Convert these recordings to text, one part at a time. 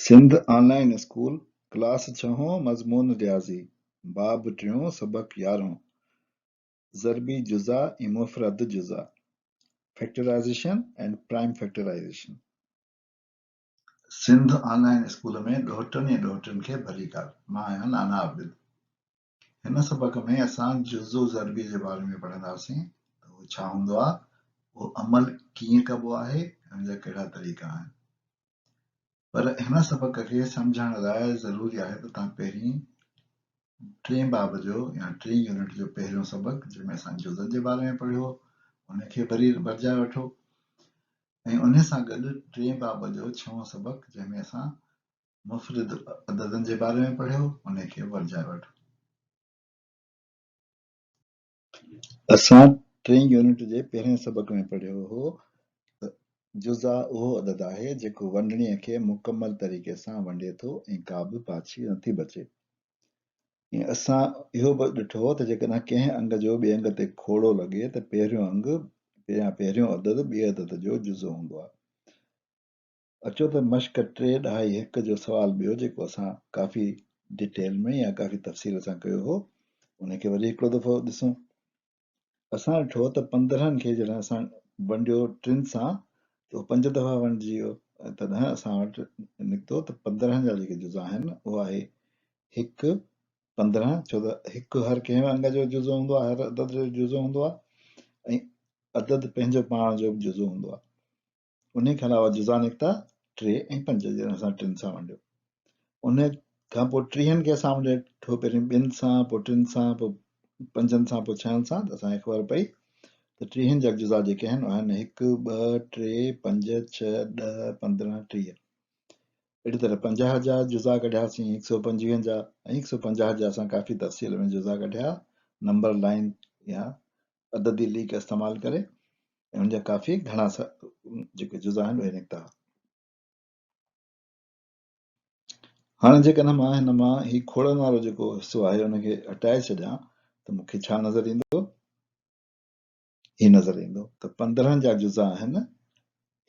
سنڌ آن line school, class ڇهون، مضمون رياضي، باب ٽيون، سبق يارهون، ضربي جزا ۽ مفرد جزا، Factorization and Prime Factorization. Sindh online school ۾ ڏوهٽن ۽ ڏوهٽين کي ڀليڪار. مان آهيان نانا عابد. هن سبق ۾ اسان جزو ضربي جي باري ۾ پڙهنداسين ته اهو ڇا هوندو آهي، اهو عمل ڪيئن ڪبو آهي ۽ ان جا ڪهڙا طريقا آهن. پر هن سبق کي سمجهڻ لاء ضروري آهي ته توهان پهرين ٽئين باب جو يا ٽئين يونٽ جو پهريون سبق جنهن ۾ اسان جزن جي باري ۾ پڙهيو هو ان کي وري ورجائي وٺو ۽ ان سان گڏ ٽئين باب جو ڇهون سبق جنهن ۾ اسان مفرد عددن جي باري ۾ پڙهيو ان کي ورجائي وٺو. اسان ٽئين يونٽ جي پهرئين سبق ۾ پڙهيو هو ته جزا اهو عدد آهي جيڪو ونڊڻيء کي مڪمل طريقي سان ونڊي ٿو ۽ ڪا به پاڇي نٿي بچي. ۽ اسان اهو به ڏٺو هو ته جيڪڏهن ڪنهن انگ جو ٻئي انگ تي کوڙو لڳي ته پهريون انگ يا پهريون عدد ٻئي عدد جو جزو هوندو آهي. اچو ته مشق ٽي ڏهائي هڪ جو سوال ٻيو جيڪو اسان ڪافي ڊيٽيل ۾ يا ڪافي تفصيل سان ڪيو هو ان کي وري هڪڙو دفعو ڏسون. اسان ڏٺو ته 15 کي جڏهن اسان ونڊيو ٽن سان ته اهو پنج دفعا ونڊجي ويو ۽ تڏهن اسان وٽ نڪتو ته 15 جا جيڪي جزا آهن اهو آهي هڪ 15 ڇو ته هڪ هر ڪنهن انگ جو جزو هوندو آهي هر عدد جو جزو هوندو آهي ۽ عدد پنهنجو پاڻ جو به جزو هوندو آهي. انهي کان علاوه جزا نڪتا ٽي ۽ پنج جڏهن اسان ٽن سان ونڊيو. انهي کان پوء ٽيهن کي اسان ونڊيو پهرين ٻن سان پوء ٽن سان پوء پنجن سان پوء ڇهن سان ته اسان کي خبر پئي ته ٽيهن جا جزا جيڪي آهن اهي آهن هڪ، ٻه، ٽي، پنج، ڇهه، ڏهه، 15، 30. اهڙي طرح 50 جا جزا ڪڍياسين هڪ سؤ پنجويهن جا ۽ هڪ سؤ پنجاهه جا اسان ڪافي تفصيل ۾ جزا ڪڍيا نمبر لائين يا عددي ليڪ استعمال ڪري ۽ ان جا ڪافي گهڻا جيڪي جزا آهن اهي نڪتا. هاڻي جيڪڏهن مان هن مان هي کوڙن وارو جيڪو حصو آهي ان کي هٽائي ڇڏيان ته مون کي ڇا نظر ايندو؟ هي نظر ايندو ته 15 جا جزا آهن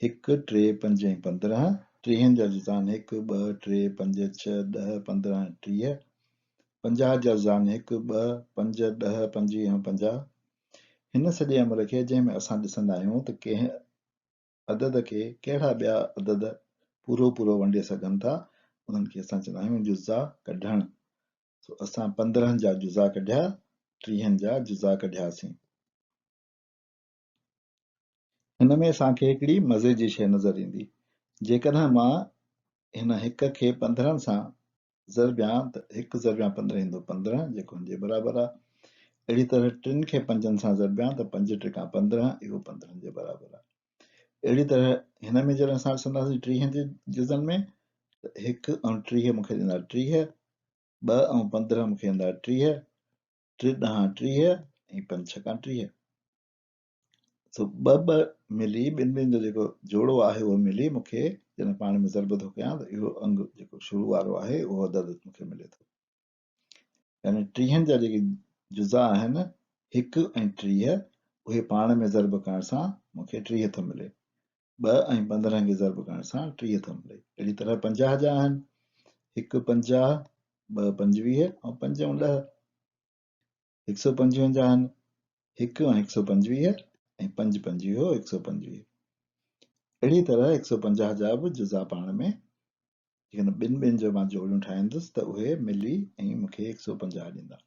هڪ، ٽي، پنج ۽ 15، ٽيهن جا جزا آهن هڪ، ٻه، ٽي، پنج، ڇهه، ڏهه، 15 ۽ 30، 50 جا جزا آهن هڪ، ٻه، پنج، ڏهه، 25 ۽ 50. هن سڄي عمل کي جنهن ۾ اسان ڏسندا آهيون ته ڪنهن عدد کي ڪهڙا ٻيا عدد پورو پورو ونڊي سگهن ٿا، انهن کي اسان چوندا آهيون جزا ڪڍڻ. سو اسان 15 جا جزا ڪڍيا، ٽيهن جا جزا ڪڍياسين. هن ۾ اسان کي هڪڙي مزي جي شيء نظر ايندي. جيڪڏهن مان هن هڪ کي 15 سان ضربيان ته هڪ ضربيان 15 ايندو 15 جيڪو هن جي برابر آهي. اهڙي طرح ٽن کي پنجن سان ضربيان ته پنج ٽيڪان 15 اهو 15 جي برابر آهي. اهڙي طرح هن ۾ جڏهن اسان ڏسنداسين ٽيهن جي جزن ۾ ته هڪ ۽ 30 مون کي ڏيندا 30، ٻه ۽ 15 مون کي ڏيندا 30، ٽي ڏهان 30 ۽ پنج ڇڪان 30. سو ٻه ٻه ملي ٻن ٻن جو جيڪو جوڙو آهي اهو ملي مون کي جڏهن پاڻ ۾ ضرب ٿو ڪيان ته اهو انگ جيڪو شروع وارو آهي اهو عدد مون کي ملي ٿو. يعني ٽيهن جا جيڪي جزا آهن هڪ ۽ 30 اهي پاڻ ۾ ضرب ڪرڻ سان مون کي 30 ٿو ملي. ٻه ۽ 15 کي ضرب ڪرڻ سان 30 ٿو ملي. اهڙي طرح 50 جا آهن هڪ 50، ٻه 25 ۽ پنج ۽ ڏهه. هڪ سؤ پنجونجاهه آهن، هڪ ۽ هڪ سؤ 25 ۽ پنج پنجويهو هڪ سؤ 25. اهڙيء طرح هڪ سؤ 50 جا به جزا پاڻ ۾ جيڪڏهن ٻن ٻن جو مان جوڙيون ٺاهيندس ته اهي ملي ۽ مون کي هڪ سؤ 50 ڏيندا.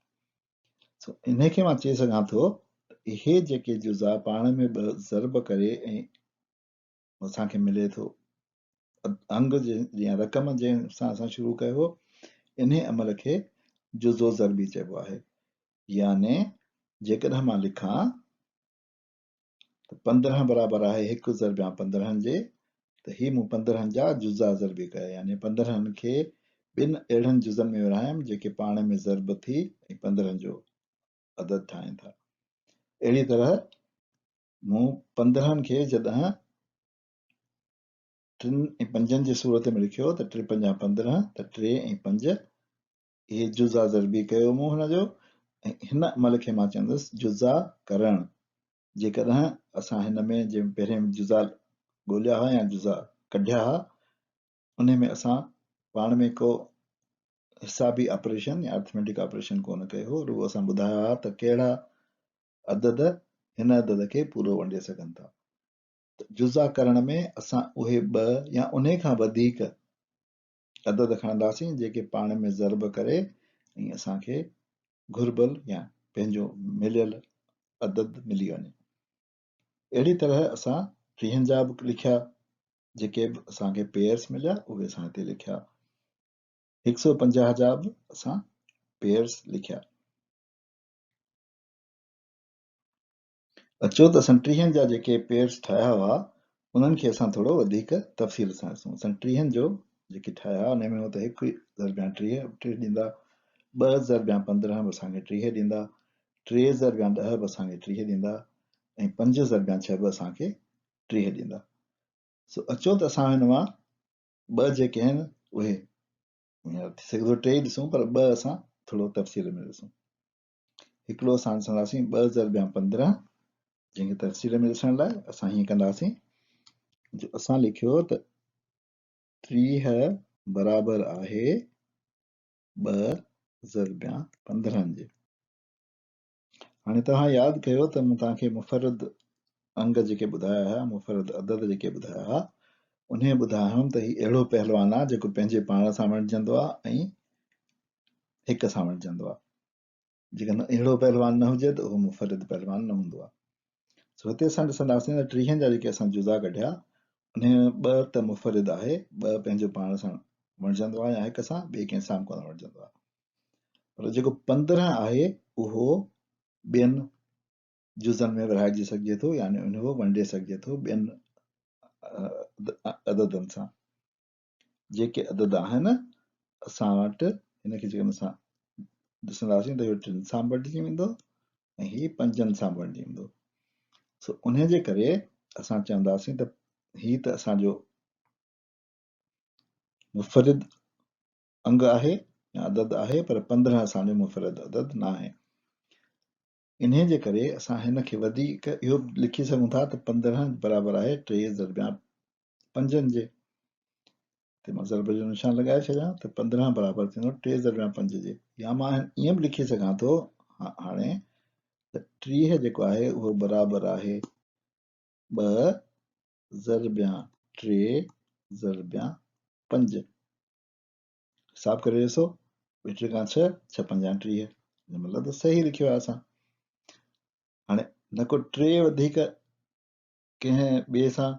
سو انهي کي مان چئي سگهان ٿو ته اهي جيڪي جزا پاڻ ۾ ٻه ضرب ڪري ۽ اسان کي ملي ٿو انگ يا رقم جنهن سان اسان شروع ڪيو هو انهي عمل کي جزو ضربي چئبو آهي. يعني جيڪڏهن مان لکان ته 15 برابر آهي هڪ ضربيان 15 جي ته هي مون 15 جا جزا ضربي ڪيا يعني 15 کي ٻن اهڙن جزن ۾ ورهايم جيڪي پاڻ ۾ ضرب ٿي ۽ 15 جو عدد ٺاهين ٿا. اهڙي طرح مون 15 کي جڏهن ٽن ۽ پنجن جي صورت ۾ لکيو ته ٽي پنجا 15 ته ٽي ۽ پنج اهي جزا ضربي ڪيو مون هن جو ۽ هن عمل کي مان چوندس جزا ڪرڻ. جيڪڏهن اسان هن ۾ جنهن پهرين جزا ڳوليا ها يا جزا ڪڍيا ها انهي ۾ اسان پاڻ ۾ ڪو حسابي آپريشن يا ارٿميٽڪ آپريشن ڪونه ڪيو هو، رڳو اسان ٻڌايو آهي ته ڪهڙا عدد هن عدد کي پورو ونڊي سگهن ٿا. ته جزا ڪرڻ ۾ اسان اهي ٻه يا انهي کان وڌيڪ عدد کڻنداسين جيڪي پاڻ ۾ ضرب ڪري ۽ اسان کي گهربل يا پنهنجو مليل عدد ملي وڃي. اهڙي طرح اسان ٽيهن جا به لکيا، جيڪي به اسان کي پيئرس مليا اهي اسان هتي لکيا. 150 جا به اسان پيئرس لکيا. اچو ته اسان ٽيهن جا جيڪي پيئرس ٺاهيا هئا انهن کي اسان ٿورو وڌيڪ تفصيل سان ڏسون. اسان ٽيهن جو جيڪي ٺاهيا انهي ۾ هو ته هڪ ضربيان 30 به ڏيندا، ٻه ضربيان 15 به اسان کي 30 ڏيندا، ٽي ضربيان 10 به اسان کي 30 ڏيندا ۽ پنج ضربيان 6 به اسان کي 30 ڏيندا. سو اچو ته اسان هن مان ٻه جيڪي آهن اهي ٿي سگهي ٿو ٽي ڏسون پر ٻه اسان ٿورو تفصيل ۾ ڏسون. هڪڙو اسان ڏسنداسين ٻه ضربيان 15، جنهن کي تفصيل ۾ ڏسڻ لاء اسان هيئن ڪنداسين جو اسان لکيو ته 30 برابر آهي ٻه ضربيان 15 جي. هاڻي توهان ياد ڪيو ته مون توهان کي مفرد انگ جيڪي ٻڌايا هيا، مفرد عدد جيڪي ٻڌايا هئا، انهي ٻڌايو هيم ته هي اهڙو پهلوان آهي جيڪو پنهنجي پاڻ سان وڻجندو آهي ۽ هڪ سان وڻجندو آهي. جيڪڏهن اهڙو پهلوان نه هجي ته اهو مفرد پهلوان نه هوندو آهي. سو هتي اسان ڏسنداسين ته ٽيهن جا جيڪي اسان جزا ڪڍيا، انهي ۾ ٻه ته مفرد آهي، ٻه پنهنجو پاڻ سان وڻجندو آهي يا هڪ سان، ٻئي ڪنهن سان به ڪونه وڻجندو آهي. پر جيڪو 15 آهي اهو ٻين جزن ۾ ورهائجي سگهجي ٿو، يعني اهو ونڊي سگهجي ٿو ٻين عددن سان. جيڪي عدد آهن اسان وٽ، هن کي جيڪڏهن اسان ڏسنداسين ته اهو ٽن سان ونڊجي ويندو ۽ هي پنجن سان ونڊجي ويندو. سو انهي جي ڪري اسان چونداسين ته هي ته اسان جو مفرد انگ آهي يا عدد آهي، پر 15 اسان جو مفرد عدد ناهي. انهي جي ڪري اسان هن کي وڌيڪ اهو به لکي سگهون ٿا ته 15 برابر آهي ٽي ضربيان پنجن جي. تي مان ضرب جو نشان لڳائي ڇڏيان ته 15 برابر ٿيندو ٽي ضربيان پنج جي. يا مان ائين به لکي سگهان ٿو هاڻي ته 30 جيڪو آهي اهو برابر آهي ٻه ضربيان ٽي ضربيان پنج. حساب ڪري ڏسو، ٻه ٽي کان ڇهه، ڇهه پنجان 30، مطلب ته صحيح لکيو آهي اسان. هاڻي نه ڪو ٽي وڌيڪ ڪنهن ٻئي سان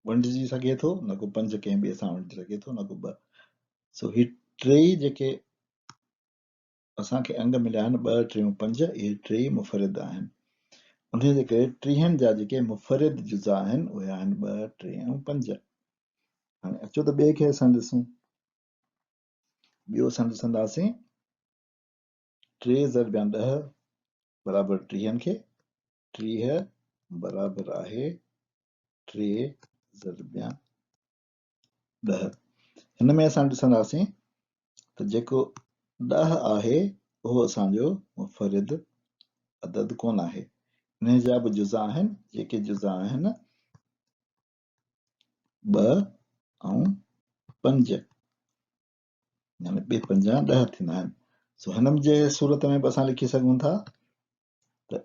ونڊجي سگهي ٿو، نه ڪو پنج ڪنهن ٻئي سان ونڊجي سگهي ٿو، نه ڪو ٻه. سو هي ٽيئي جيڪي اسان کي انگ مليا آهن ٻه، ٽيون، پنج، اهي ٽيئي مفرد آهن. انهيء جي ڪري ٽيهن جا جيڪي مفرد جزا آهن اهي آهن ٻه، ٽي ۽ پنج. هاڻي اچو ته ٻئي کي اسان ڏسون. ٻيو اسان ڏسنداسين ٽي ضربيان 10 برابر ٽيهن کي، 30 برابر آهي ٽي ضربيان 10. هن ۾ اسان ڏسنداسين ته جيڪو 10 آهي اهو اسان جو مفرد عدد ڪونه آهي. انهي جا به جزا آهن، جيڪي جزا آهن ٻه ۽ پنج، يعني ٻه پنجا 10 ٿيندا آهن. سو هن جي صورت ۾ به اسان لکي سگهون ٿا ته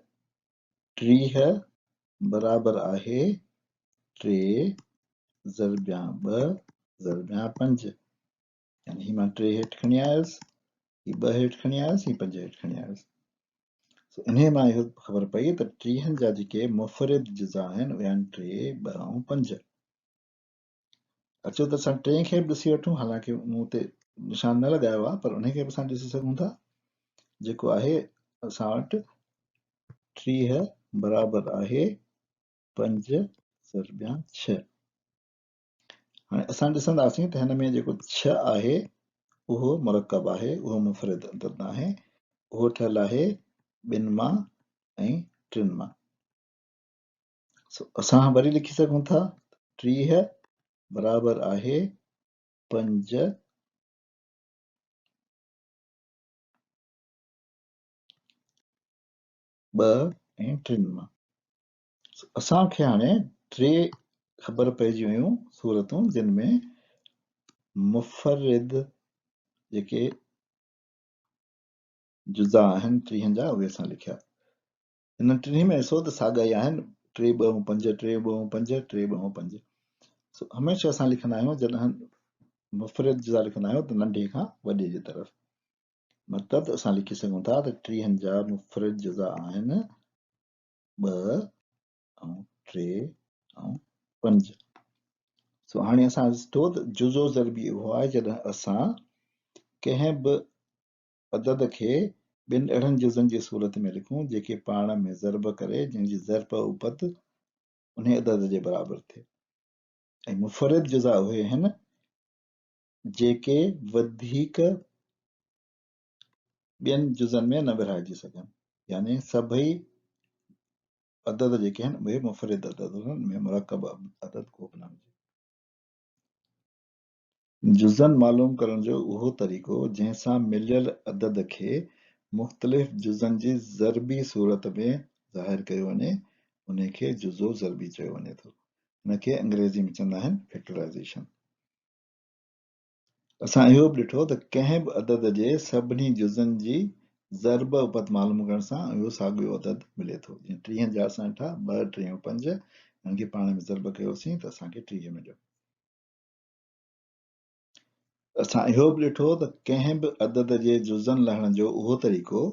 30 برابر آهي ٽي ضربيان ٻه ضربيان پنج، يعني هي مان ٽي هيٺ کڻي آيس، هي ٻه هيٺ کڻي آيس، هي پنج هيٺ کڻي آيس. سو انهيء مان اهو خبر پئي ته ٽيهن جا جيڪي مفرد جزا آهن اهي آهن ٽي، ٻه ۽ پنج. اچو ته اسان ٽئين کي به ڏسي وٺون، حالانڪه مون اتي نشان نه لڳايو آهي پر انهي کي به اسان ڏسي سگهون ٿا، جيڪو آهي اسان وٽ 30 برابر آهي پنج ضربيان ڇهه. هاڻي اسان ڏسنداسين ته هن ۾ جيڪو 6 آهي اهو مرڪب آهي، اهو مفرد عدد ناهي، اهو ٺهيل آهي ٻن مان ۽ ٽن مان. سو اسان وري لکي سگهون ٿا 30 برابر آهي پنج ٻه ۽ ٽن مان. اسان کي هاڻي ٽي خبر پئجي ويون صورتون جن ۾ مفرد جيڪي جزا آهن ٽيهن جا اهي اسان لکيا. انهن ٽنهي ۾ ڏسو ته ساڳا ئي آهن، ٽي ٻه ۽ پنج، ٽي ٻه ۽ پنج، ٽي ٻه ۽ پنج. سو هميشه اسان لکندا آهيون جڏهن مفرد جزا لکندا آهيون ته ننڍي کان وڏي جي طرف. مطلب ته اسان لکي سگهون ٿا ته ٽيهن جا مفرد جزا آهن ٻه ۽ ٽي ۽ پنج. سو هاڻي اسان ڏٺو ته جزو ضربي اهو آهي جڏهن اسان ڪنهن به عدد کي ٻن اهڙن جزن جي صورت ۾ لکون جيڪي پاڻ ۾ ضرب ڪري جنهن جي ضرب اپت انهي عدد جي برابر ٿئي ۽ مفرد جزا اهي آهن جيڪي وڌيڪ ٻين جزن ۾ نه ورهائجي سگهن يعني سڀئي عدد جيڪي آهن اهي مفرد عدد هجن ان ۾ مرڪب عدد ڪو به نه هجي. جزن معلوم ڪرڻ جو اهو طريقو جنهن سان مليل عدد کي مختلف جزن جي ضربي صورت ۾ ظاهر ڪيو وڃي، انهي کي جزو ضربي چيو وڃي ٿو. ان کي انگريزي ۾ چوندا آهن Factorization. اسان اهو به ڏٺو ته ڪنهن به عدد جي سڀني جزن جي ضرب اپت معلوم ڪرڻ سان اهو ساڳيو عدد ملي ٿو. جيئن ٽيهن جا اسان ڏٺا، ٻه ٽيهون پنج، انهن کي پاڻ ۾ ضرب ڪيوسين ته اسان کي 30 مليو. اسان اهو به ڏٺو ته ڪنهن به عدد جي جزن لهڻ جو اهو طريقو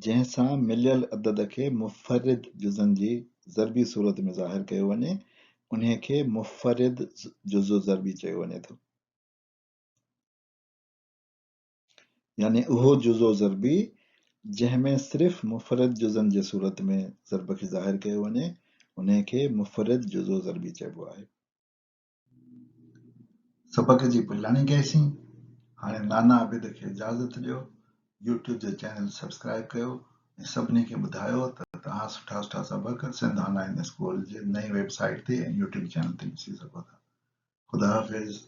جنهن سان مليل عدد کي مفرد جزن جي ضربي صورت ۾ ظاهر ڪيو وڃي، انهيء کي مفرد جزو ضربي چيو وڃي ٿو. يعني اهو جزو ضربي جنهن ۾ صرف مفرد جزن جي صورت ۾ ضرب کي ظاهر ڪيو وڃي، انهيء کي مفرد جزو ضربي چئبو آهي. سبق جي پڄاڻي ڪئيسين. هاڻي نانا عابد کي اجازت ڏيو. يوٽيوب جو چينل سبسڪرائيب ڪيو ۽ سڀني کي ٻڌايو ته توهان سٺا سٺا سبق سنڌ آن لائين اسڪول جي نئين ويب سائيٽ تي ۽ يوٽيوب چينل تي ڏسي سگهو ٿا. خدا حافظ.